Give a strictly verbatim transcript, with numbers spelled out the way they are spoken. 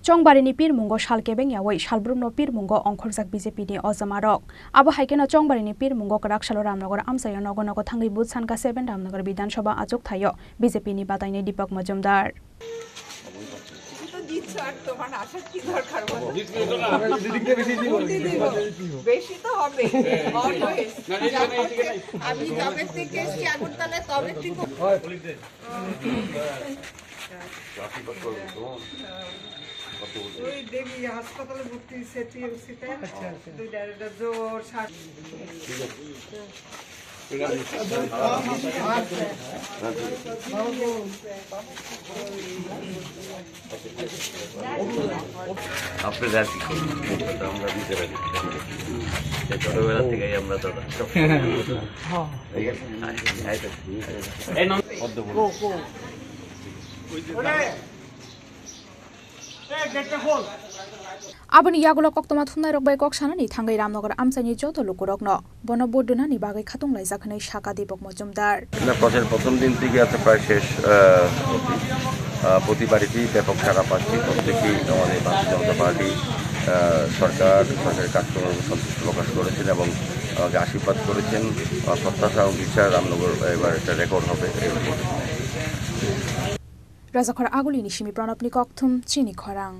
Chongbarini pirmungo sal kebeng yawi salbrumno pirmungo ongkhorjak B J P ni ojamarok. Abo hai kheno Chongbarini pirmungo kwrak salo Ramnagar amchaio nogo nogo thangwi buj sanka seven Ramnagar Bidhan Sabha achuk thaio B J P ni batainai Deepak Majumdar. তুমি তো দিচ্ছ, আর তোমার আসার কি দরকার বলো? দিদি তো না। দিদিকে বেশি দিব। দিদি দিব। বেশি তো হবে। Always। না, এই জায়গায়, এই জায়গায়। আমি যবে থেকে এসছি আগরতলায়, তবে থেকে। ওই দেবী হাসপাতালে ভর্তি হয়েছে টিএমসিতে। আচ্ছা, আচ্ছা। দুই ডাইরেক্টর জ্বর, শ্বাস। আপনারা আর কি করবেন? মুখটা তো আমরা নিজেরা দেখতে হবে। সে ছোটবেলা থেকেই আমরা দাদা সব ঠিক আছে? আয়, আয় তো। পদ্ম ফুল। Aboni yagulo koktwma thumnairok bai kok sanani thangwi Ramnagar amchaini joto lukurokno bono vote rwnani bagwi khatung laijak hwnwi sakha Deepak Majumdar. না, প্রচার প্রথম দিন থেকে আছে প্রায় শেষ, আহ, অবধি। আহ, প্রতি বাড়িতেই ব্যাপক সাড়া পাচ্ছি। প্রত্যেকেই আমাদের ভারতীয় জনতা পার্টি, আহ, সরকার, সরকারি কাজকর্মে সন্তুষ্ট প্রকাশ করেছেন এবং আমাকে আশীর্বাদ করেছেন। আমার প্রত্যাশা এবং বিশ্বাস রামনগর এবার একটা রেকর্ড হবে। Rajakhor Agulini simi Pranabni kokthum chini khorang.